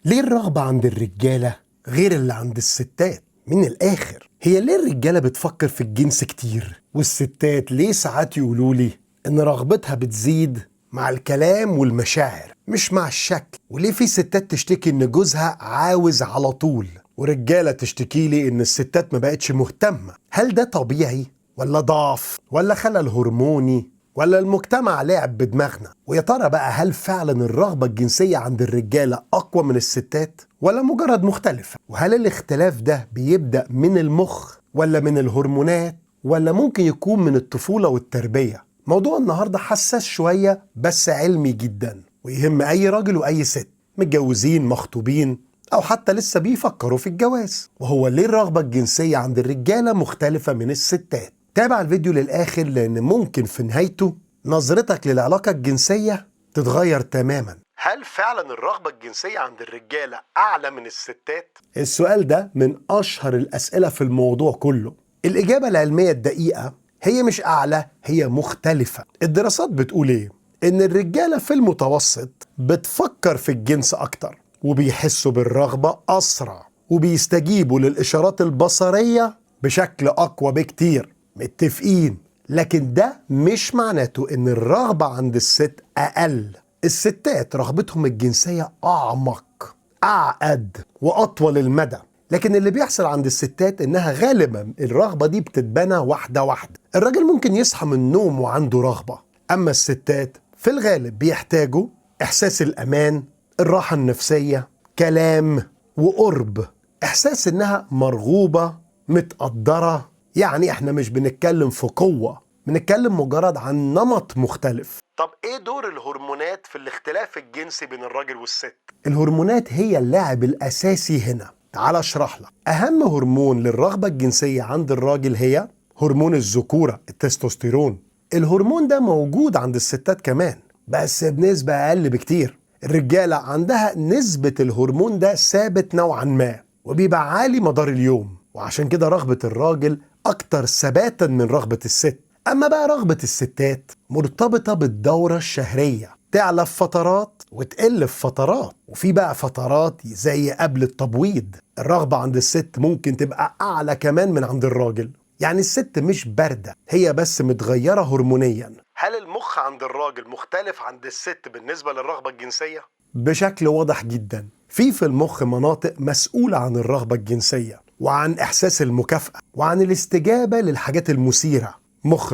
ليه الرغبة عند الرجالة غير اللي عند الستات؟ من الآخر، هي ليه الرجالة بتفكر في الجنس كتير والستات ليه ساعات يقولولي إن رغبتها بتزيد مع الكلام والمشاعر مش مع الشكل؟ وليه في ستات تشتكي إن جوزها عاوز على طول ورجالة تشتكي لي إن الستات ما بقتش مهتمة؟ هل ده طبيعي ولا ضعف ولا خلل هرموني ولا المجتمع لعب بدماغنا؟ ويا ترى بقى هل فعلا الرغبة الجنسية عند الرجالة أقوى من الستات ولا مجرد مختلفة؟ وهل الاختلاف ده بيبدأ من المخ ولا من الهرمونات ولا ممكن يكون من الطفولة والتربية؟ موضوع النهاردة حساس شوية بس علمي جدا، ويهم أي راجل وأي ست متجوزين مخطوبين أو حتى لسه بيفكروا في الجواز. وهو ليه الرغبة الجنسية عند الرجالة مختلفة من الستات؟ تابع الفيديو للآخر لأن ممكن في نهايته نظرتك للعلاقة الجنسية تتغير تماما. هل فعلا الرغبة الجنسية عند الرجالة أعلى من الستات؟ السؤال ده من أشهر الأسئلة في الموضوع كله. الإجابة العلمية الدقيقة هي مش أعلى، هي مختلفة. الدراسات بتقول إيه؟ إن الرجالة في المتوسط بتفكر في الجنس أكتر، وبيحسوا بالرغبة أسرع، وبيستجيبوا للإشارات البصرية بشكل أقوى بكتير. متفقين؟ لكن ده مش معناته ان الرغبة عند الست اقل. الستات رغبتهم الجنسية اعمق، اعقد، واطول المدى. لكن اللي بيحصل عند الستات انها غالبا الرغبة دي بتتبنى واحدة واحدة. الراجل ممكن يصحى من النوم وعنده رغبة، اما الستات في الغالب بيحتاجوا احساس الامان، الراحة النفسية، كلام وقرب، احساس انها مرغوبة متقدرة. يعني احنا مش بنتكلم في قوة، بنتكلم مجرد عن نمط مختلف. طب ايه دور الهرمونات في الاختلاف الجنسي بين الراجل والست؟ الهرمونات هي اللاعب الاساسي هنا. تعال اشرح لك. اهم هرمون للرغبة الجنسية عند الراجل هي هرمون الذكورة، التستوستيرون. الهرمون ده موجود عند الستات كمان بس بنسبة اقل بكتير. الرجالة عندها نسبة الهرمون ده ثابت نوعا ما وبيبقى عالي مدار اليوم، وعشان كده رغبة الراجل أكتر ثباتا من رغبة الست. أما بقى رغبة الستات مرتبطة بالدورة الشهرية، تعلى في فترات وتقل في فترات، وفي بقى فترات زي قبل التبويض الرغبة عند الست ممكن تبقى أعلى كمان من عند الراجل. يعني الست مش باردة، هي بس متغيرة هرمونيا. هل المخ عند الراجل مختلف عند الست بالنسبة للرغبة الجنسية؟ بشكل واضح جدا، في المخ مناطق مسؤولة عن الرغبة الجنسية وعن إحساس المكافأة وعن الاستجابة للحاجات المثيرة. مخ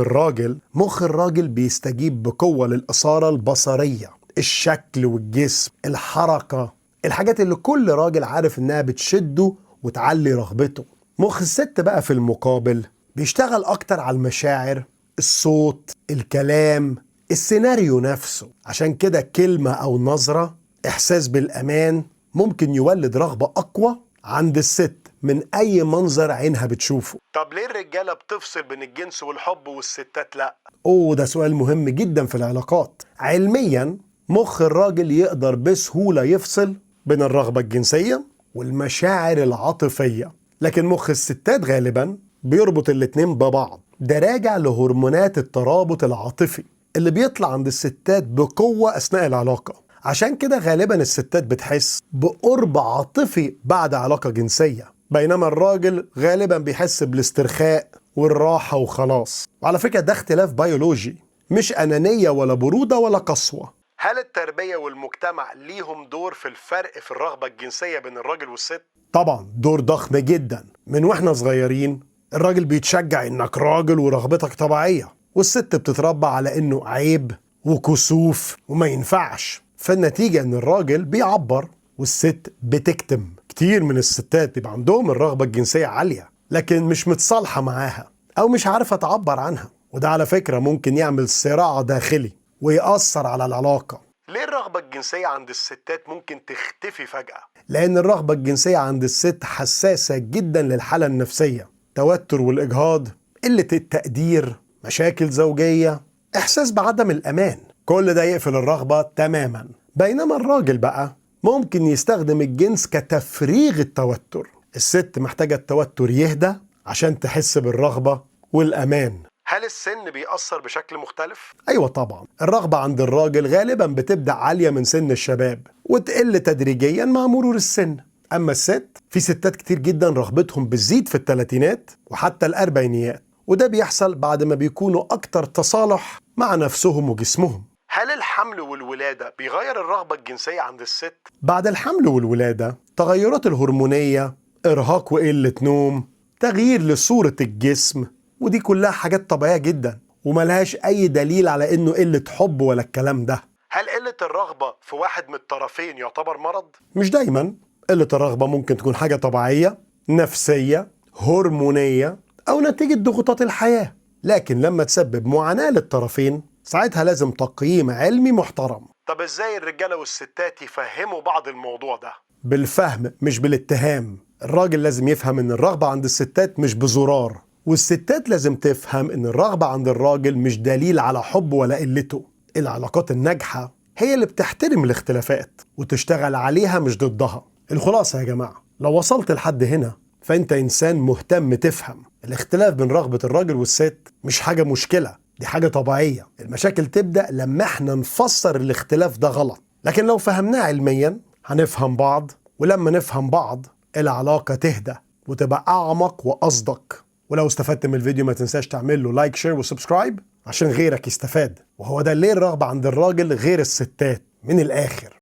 الراجل بيستجيب بقوة للإثارة البصرية، الشكل والجسم، الحركة، الحاجات اللي كل راجل عارف إنها بتشده وتعلي رغبته. مخ الست بقى في المقابل بيشتغل أكتر على المشاعر، الصوت، الكلام، السيناريو نفسه. عشان كده كلمة أو نظرة، إحساس بالأمان، ممكن يولد رغبة أقوى عند الست من أي منظر عينها بتشوفه. طب ليه الرجالة بتفصل بين الجنس والحب والستات لا؟ أوه، ده سؤال مهم جدا في العلاقات. علميا مخ الراجل يقدر بسهولة يفصل بين الرغبة الجنسية والمشاعر العاطفية، لكن مخ الستات غالبا بيربط الاتنين ببعض. ده راجع لهرمونات الترابط العاطفي اللي بيطلع عند الستات بقوة أثناء العلاقة. عشان كده غالبا الستات بتحس بقرب عاطفي بعد علاقة جنسية، بينما الراجل غالبا بيحس بالاسترخاء والراحة وخلاص. وعلى فكرة ده اختلاف بيولوجي، مش أنانية ولا برودة ولا قسوة. هل التربية والمجتمع ليهم دور في الفرق في الرغبة الجنسية بين الراجل والست؟ طبعا دور ضخم جدا. من واحنا صغيرين الراجل بيتشجع انك راجل ورغبتك طبيعية، والست بتتربى على انه عيب وكسوف وما ينفعش. فالنتيجة ان الراجل بيعبر والست بتكتم. كتير من الستات بيبقى عندهم الرغبة الجنسية عالية لكن مش متصالحة معاها أو مش عارفة تعبر عنها، وده على فكرة ممكن يعمل صراع داخلي ويأثر على العلاقة. ليه الرغبة الجنسية عند الستات ممكن تختفي فجأة؟ لأن الرغبة الجنسية عند الست حساسة جدا للحالة النفسية، توتر والإجهاض، قلة التقدير، مشاكل زوجية، إحساس بعدم الأمان، كل ده يقفل الرغبة تماما. بينما الراجل بقى ممكن يستخدم الجنس كتفريغ التوتر. الست محتاجة التوتر يهدى عشان تحس بالرغبة والأمان. هل هل السن بيأثر بشكل مختلف؟ أيوة طبعا، الرغبة عند الراجل غالبا بتبدأ عالية من سن الشباب وتقل تدريجيا مع مرور السن. أما الست، في ستات كتير جدا رغبتهم بتزيد في الثلاثينات وحتى الأربعينيات، وده بيحصل بعد ما بيكونوا أكتر تصالح مع نفسهم وجسمهم. هل الحمل والولادة بيغير الرغبة الجنسية عند الست؟ بعد الحمل والولادة تغيرات الهرمونية، إرهاق وقلة نوم، تغيير لصورة الجسم، ودي كلها حاجات طبيعية جدا وملهاش أي دليل على إنه قلة حب ولا الكلام ده. هل قلة الرغبة في واحد من الطرفين يعتبر مرض؟ مش دايما. قلة الرغبة ممكن تكون حاجة طبيعية، نفسية، هرمونية، أو نتيجة ضغوطات الحياة، لكن لما تسبب معاناة للطرفين ساعتها لازم تقييم علمي محترم. طب ازاي الرجالة والستات يفهموا بعض الموضوع ده؟ بالفهم مش بالاتهام. الراجل لازم يفهم ان الرغبة عند الستات مش بزرار، والستات لازم تفهم ان الرغبة عند الراجل مش دليل على حبه ولا قلته. العلاقات الناجحة هي اللي بتحترم الاختلافات وتشتغل عليها مش ضدها. الخلاصة يا جماعة، لو وصلت لحد هنا فأنت إنسان مهتم تفهم الاختلاف بين رغبة الراجل والست مش حاجة مشكلة، دي حاجة طبيعية. المشاكل تبدأ لما احنا نفسر الاختلاف ده غلط، لكن لو فهمناه علميا هنفهم بعض، ولما نفهم بعض العلاقة تهدى وتبقى أعمق وأصدق. ولو استفدت من الفيديو ما تنساش تعمل له like، share و subscribe عشان غيرك يستفاد. وهو ده ليه الرغبة عند الراجل غير الستات من الآخر.